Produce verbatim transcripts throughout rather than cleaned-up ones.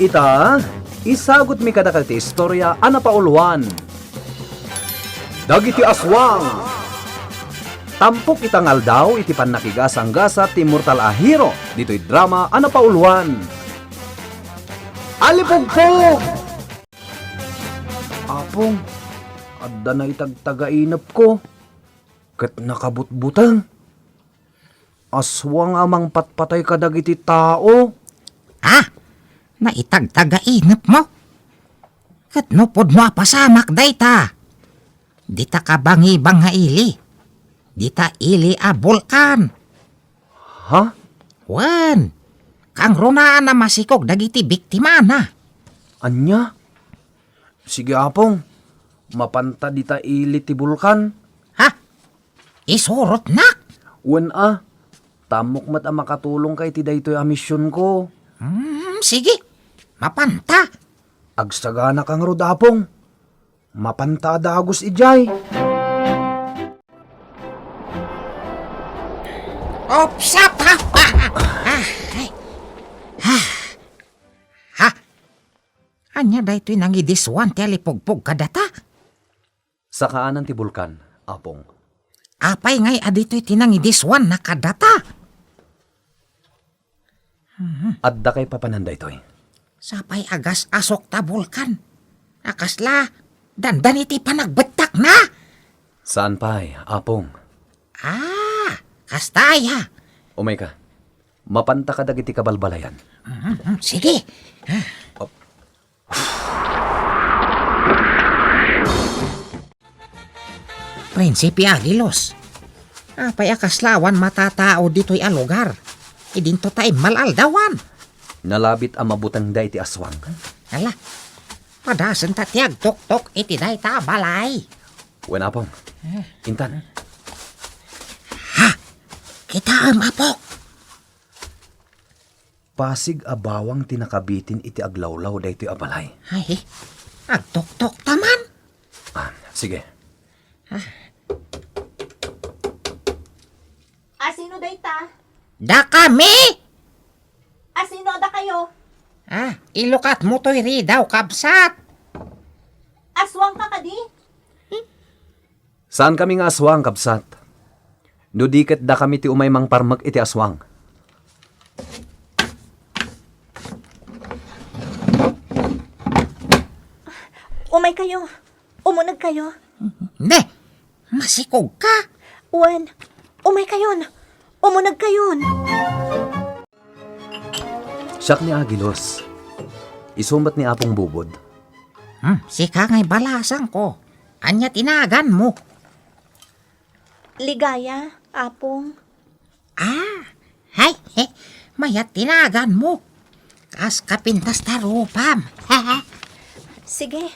Ita, isagutmi kadakayo ti istorya a napauluan. Dagiti aswang. Tampok ita nga aldaw iti pannakigasanggasat ti immortal a hero ditoy drama a napauluan. Alipugpog! Apong, adda naitagtagainepko ket nakabutbuteng. Aswang a mangpatpatay kadagiti tao. Ha? Naitagtagainepmo? Ket no pudno a pasamak dayta, dita kabangibang nga ili. Dita ili a bulkan. Ha? Wen, kangrunaan a masikog dagiti biktimana. Ania? Sige, Apong. Mapanta dita ili ti bulkan. Ha? Isurotnak? Wen a. Tammok met a makatulongka iti daytoy a misionko. Hmm, sige. Mapanta. Agsaganaka ngarud, Apong. Mapanta a dagus idiay. Opsap! Ha? Ha? Ha? Ha? Ha? Ania daytoy nangidiswan ti alipugpog kadata? Sakaanan ti bulkan, Apong. Apay ngay a ditoy ti nangidiswanna kadata? Adda kay papanan daytoy? Sapay a gas-asok ta bulkan. A kasla, dandani ti panagbettakna? Saan pay, Apong. Ah, kasta aya. Umayka. Mapanta kadagiti kabalbalayan. Mhm, sige. Prinsipe Agilos, apay a kasla awan matatao ditoy a lugar? Idinto ta immal-aldawan. Nalabit a mabutengda iti aswang. Ala, padasenta ti agtoktok iti dayta a balay. Wen, Apong. Intan. Ha? Kitaem, Apok. Pasig a bawang ti nakabitin iti aglawlaw daytoy a balay. Ay, agtoktok ta man. Ah, sige. Ah. Asino dayta? Dakami! Asino a dakayo? Ah, ilukatmo toy ridaw, kabsat. Aswang ka kadi? Saankami nga aswang, kabsat. No di ket dakami ti umay mangparmek iti aswang. Umaykayo. Umunegkayo. Ne, masikogka. Wen, umaykayon. Umunegkayon. Siak ni Agilos. Isu met ni Apong Bubod. Hmm, sika ngay balasangko. Ania ti naganmo? Ligaya, Apong. Ah, hay, he, mayat ti naganmo. Kas kapintas ta rupam. Sige,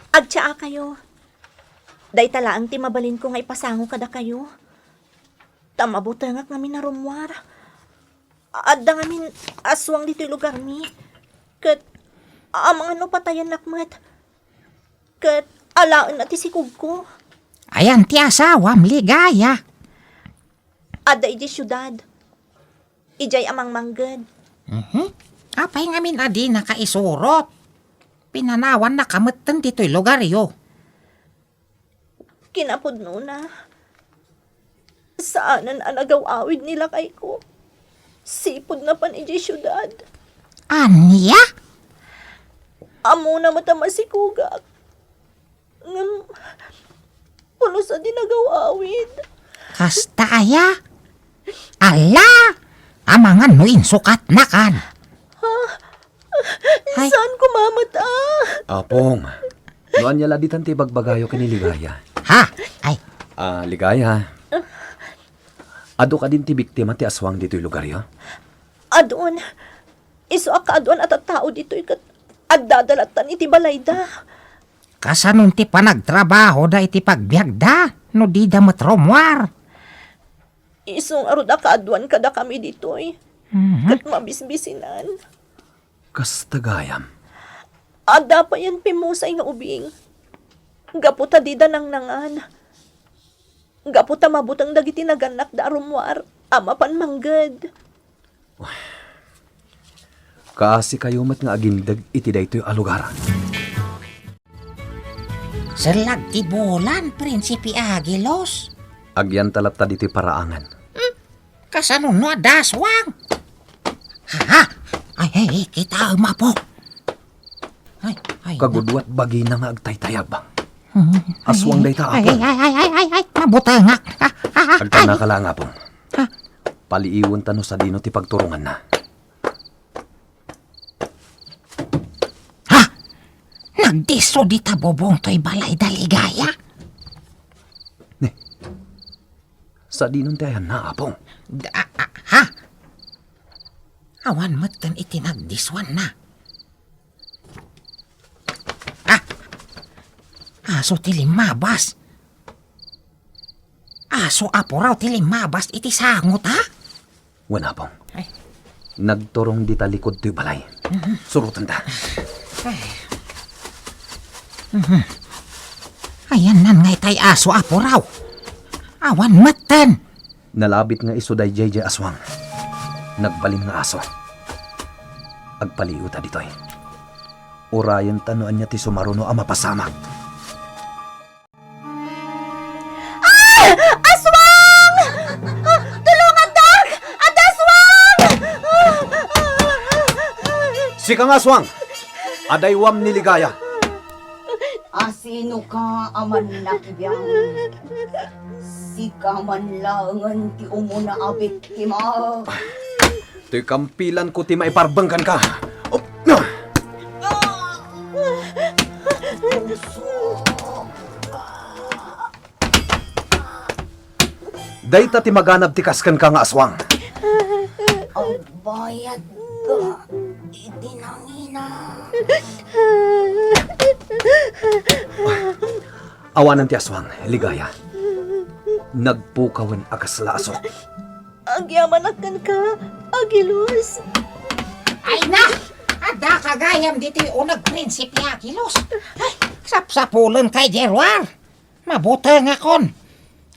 agtsaakayo. Dayta laeng ti mabalinko nga ipasango kadakayo. Ta mabutengak ngamin a rummuar. Adda ngamin aswang ditoy lugarmi. Ket amangan no patayennak met. Ket alaenna ti sikogko. Ayan ti asawam, Ligaya? Adda idiay siudad. Idiay a mangmangged. Mhm. Apay ngamin a dinaka isurot? Pinanawannaka metten ditoy lugaryo. Kinapudnona, saanen a nagaw-awid ni lakayko. Sipud napan idiay siudad. Ania? Ammona met a masikogak. Ngem, pulos a di nagaw-awid. Kasta aya? Ala! Amangan no insukatnakan. Ha? Ay. Saan ko mamata? Apong, no ania la ditan ti ibagbagayo ken ni Ligaya? Ha? Ay. Ah, Ligaya. Adu kadin ti biktima ti aswang ditoy lugaryo? Adun. Isu a kaaduan a tattao ditoy ket adda da lattan iti balayda. Kasanon ti panagtrabahoda iti pagbiagda no dida met rummuar? Isu ngarud a kaaduan kadakami ditoy. Mhm. Ket mabisbisinan. Kasta gayam. Adda payen pimmusay nga ubing. Gapu ta dida nangnangan. Gapu ta mabuteng dagiti nagannakda a rummuar a mapan mangged. Kaasikayo met nga agindeg iti daytoy a lugar. Serlag ti bulan, Prinsipe Agilos. Agyanta latta ditoy paraangan. Hmm? Kasano no adda aswang? Ha? Ay, ay, ay, kitaem, Apo. Ay, ay, Kagudua ti bagina nga agtaytayab. Hmm. Aswang dayta, Apo. Ay, ay, ay, ay, ay, ay, mabutengak. Ah, ah, ah, Agtannaka laeng, Apo. Ha? Paliiwenta no sadino ti pagturonganna. Ha? Nagdisso dita bubong toy balay da Ligaya? Ne. Sadino ti ayanna, Apong? Da, a, a, ha? Awan met ken iti nagdissuanna. Ah! Aso ti limmabas. Aso a puraw ti limmabas iti sango ta? Wen, Apong. Ay. Nagturong dita likud toy balay. Mhm. Surotenta. Ay. Mhm. Ayannan nga itay aso a puraw. Awan metten. Nalabit nga isu daydiay diay aswang. Nagbalin nga aso. Agpaliiwta ditoy. Urayenta no ania ti sumaruno a mapasamak. Ah! Aswang! Ah, tulongandak! Adda aswang! Sika nga aswang! Adaywam ni Ligaya. Asinoka a mannakibiang? Sika man laengen ti umuna a biktima. Toy kampilanko ti maiparbeng kenka. Oh, ah! Dayta ti maganab ti kas kenka nga aswang. Agbayadka iti nangina. Awanen ti aswang, Ligaya. Nagpukawen a kasla asok. Agyamanak kenka, Agilos. Ay na! Addaka gayam ditoy uneg, Prinsipe Agilos. Ay, sapsapulenka idiay ruar. Mabutengakon.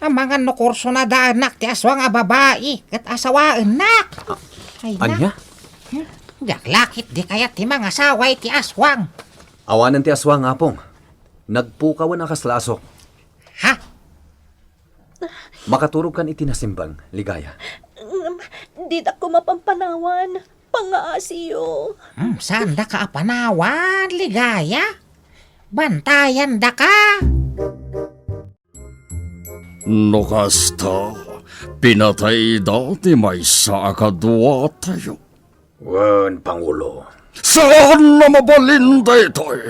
Amangan no kurso na daanak ti aswang a babai ket asawaennak. Ay na. Ania? Hmm? Diak la ket di kayat ti mangasawa iti aswang. Awanen ti aswang, Apong. Nagpukawen a kasla asok. Ha? Makaturogkan iti nasimbang, Ligaya? Ngem, didak koma pampanawan. Pangaasiyo. Hmm, saandaka a panawan, Ligaya? Bantayandaka. No kasta, pinatayda ti maysa a kaduatayo. Wen, Pangulo. Saan a mabalin daytoy.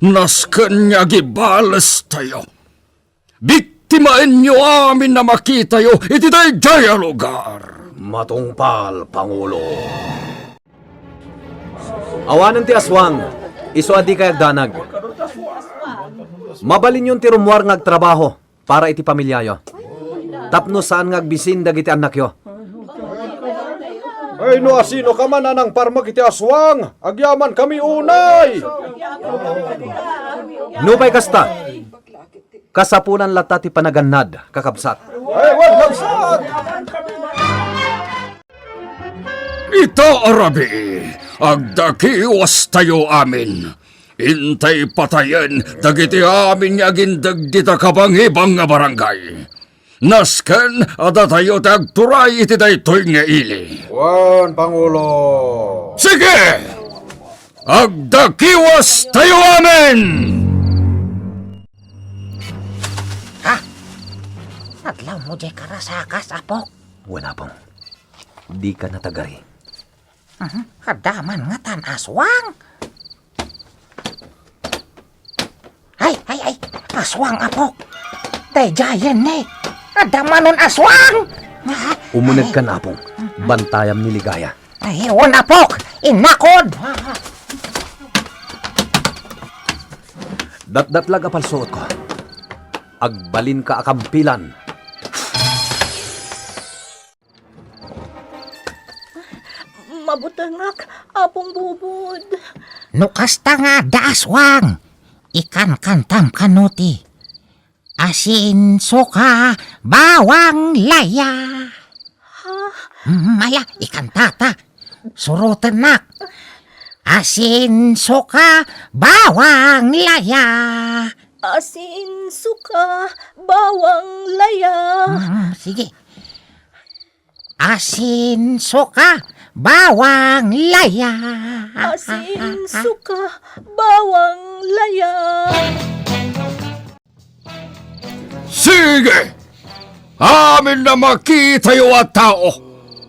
Nasken nga agibalestayo. Biktimaenyo amin a makitayo iti daydiay a lugar. Matungpal, Pangulo. Awanen ti aswang, isu a dikay agdanag. Mabalinyon ti rummuar nga agtrabaho para iti pamiliayo. Tapno saan nga agbisin dagiti annakyo. Ay, no asinoka man a nangparmek iti aswang, agyamankami unay! Nupay kasta, kasapulan latta ti panagannad, kakabsat. Ay, wen, kabsat! Ita a rabii, agdakiwastayo amin. Intay patayen dagiti amin nga agindeg dita kabangibang nga barangay. Nasken a datayo ti agturay iti daytoy nga ili. Wen, Pangulo. Sige! Agdakiwastayo amin! Ha? Adlawmo diay karasakas, Apok? Wen, Apong. Dika natagari. Mhm. Adda man ngatan aswang? Ay, ay, ay! Aswang, Apok! Daydiayen ni! Adda manon aswang! Ah, umunegkan, ay. Apong. Bantayam ni Ligaya. Ay, wen, Apok! Innakon! Datdatlag a palsuotko. Agbalinka a kampilan. Mabutengak, Apong Bubod. No kasta nga adda aswang, ikankantam kano ti Asinsuka, Bawang Laya. Ha? Mm, ala, ikantata. Surotennak. Asin, suka, bawang, laya. Asin, suka, bawang, laya. Mm, sige. Asin, suka, bawang, laya. Asin, suka, bawang, laya. Sige! Amin a makitayo a tao,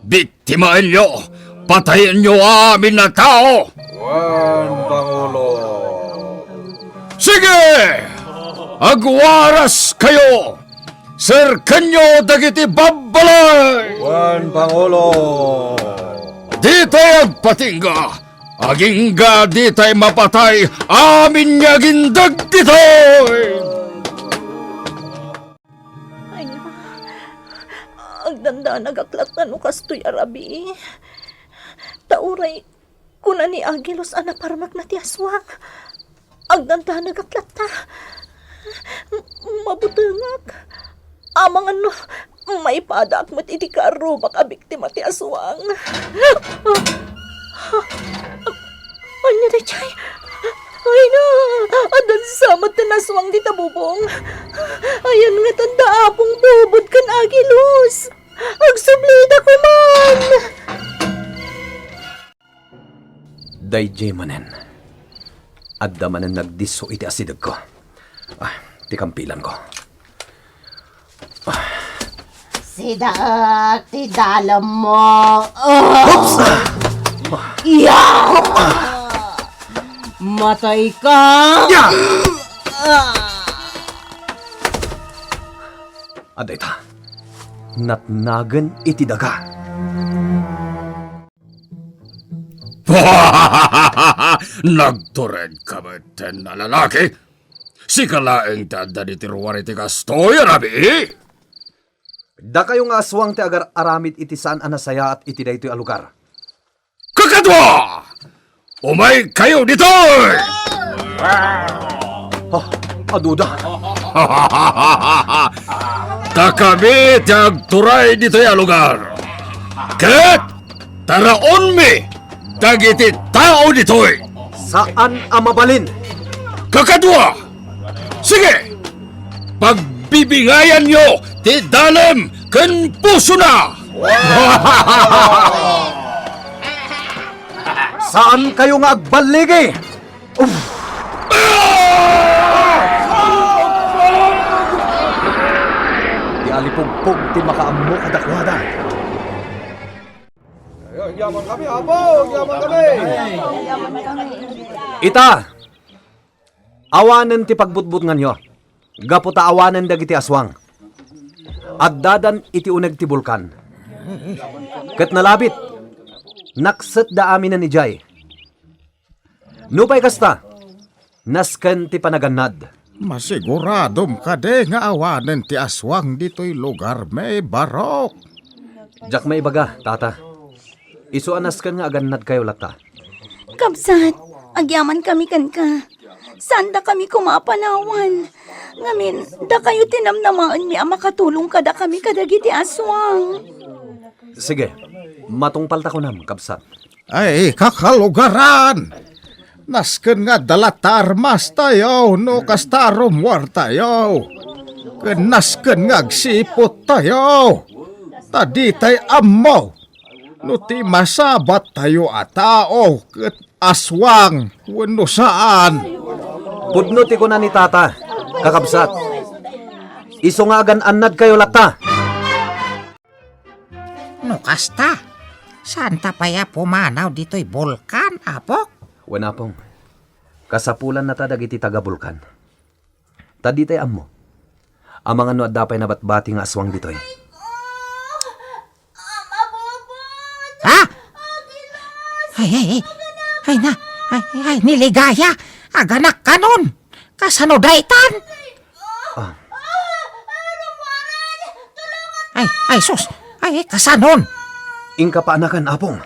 biktimaenyo, patayenyo amin a tao! Wen, Pangulo. Sige! Agwaraskayo! Serkenyo dagiti babbalay! Wen, Pangulo. Ditay agpatingga, agingga ditay mapatay, amin nga agindeg ditoy! Ay, agdandanagak latta no kastoy a rabii. Ta uray kuna ni Angelos a naparmekna ti aswang. Agdandanagak latta. M-, mabutengak. Amangan no maipadaak met iti kaarrumak a biktima ti aswang. Ania daydiay? Ay na! Addan sa met ti naswang dita bubong. Ayan nga tanda, Apong Bubod ken Angelos. Agsublida koman! Daydiay manen. Adda manen nagdisso iti asidegko. Ah, ti kampilanko. Sidaek ti dalemmo. Ah! Oops! Ah! Iya! Matay ka! Ya! Ah! Adda ita. Natnagen iti daga. Nagturedka metten a lalaki! Sika laeng ti adda ditoy ruar iti kastoy a rabii! Dakayo nga aswang ti agar-aramid iti saan a nasayaat iti daytoy a lugar. Kakadua! Umaykayo ditoy! Ah, aduda. Ta kami ti agturay ditoy a lugar. Ket taraonmi dagiti tao ditoy. Saan a mabalin. Kakadua! Sige! Pagbibingayanyo ti dalem ken pusona! Saankayo nga agballigi! Uff! Ti alipugpog ti makaammo kadakuada. Agyaman kami, Apo! Agyaman kami! Ita! Awanen ti pagbutbutnganyo, gapu ta awanen dagiti aswang. Addadan iti uneg ti bulkan. Ket nalabit, naksetda aminen idiay. Nupay kasta, nasken ti panagannad. Masiguradom kadi nga awanen ti aswang ditoy lugarmi, Barok? Diak maibaga, Tata. Isu a nasken nga agannadkayo latta. Kabsat, agyamankami kenka. Saandakami koma a panawan. Ngamin, dakayo ti namnamaenmi a makatulong kadakami kadagiti aswang. Sige, matungpalta kunam, kabsat. Ay, kakalugaran! Nasken nga adda latta armastayo no kasta a rummuartayo. Ken nasken nga agsiputtayo. Ta ditay ammo no ti masabattayo a tao ket aswang wenno saan. Pudno ti kuna ni Tata, kakabsat. Isu nga agan-annadkayo latta. No kasta, saanta pay a pumanaw ditoy bulkan, Apok? Wen, Apong. Kasapulannata dagiti taga-bulkan. Ta ditay ammo. Amangan no adda pay nabatbati nga aswang ditoy. Ha? Ay, ay, ay. Ay na. Ay, ay, ni Ligaya. Aganakkanon. Kasano daytan? Ah. Ay, ay, sus. Ay, kasanon? Inka paanakan, Apong.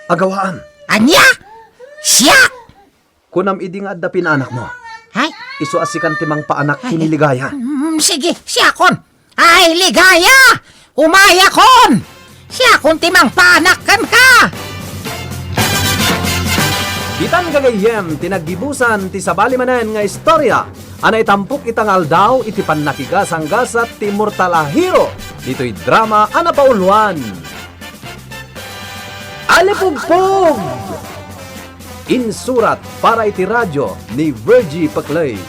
Agawaam. Ania? Siak? Kunam idi nga adda pinaanakmo. Ay. Isu a sikan ti mangpaanak ken ni Ligaya. Mm, sige, siakon. Ay, Ligaya! Umayakon! Siakon ti mangpaanak kenka! Itan gagayyem ti naggibusan ti sabali manen nga istorya a naitampok ita nga aldaw iti pannakigasanggasat ti immortal a hero ditoy drama a napauluan. Alipugpog! Insurat para iti radyo ni Virgie Paclay.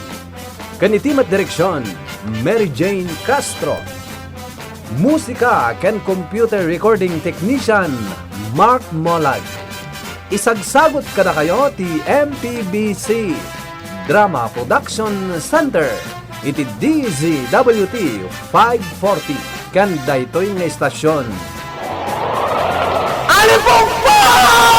Ken iti met direksyon, Mary Jane Castro. Musika ken computer recording technician, Mark Molag. Isagsagut kadakayo ti M P B C Drama Production Center iti D Z W T five forty ken daytoy nga istasyon. Alipugpog!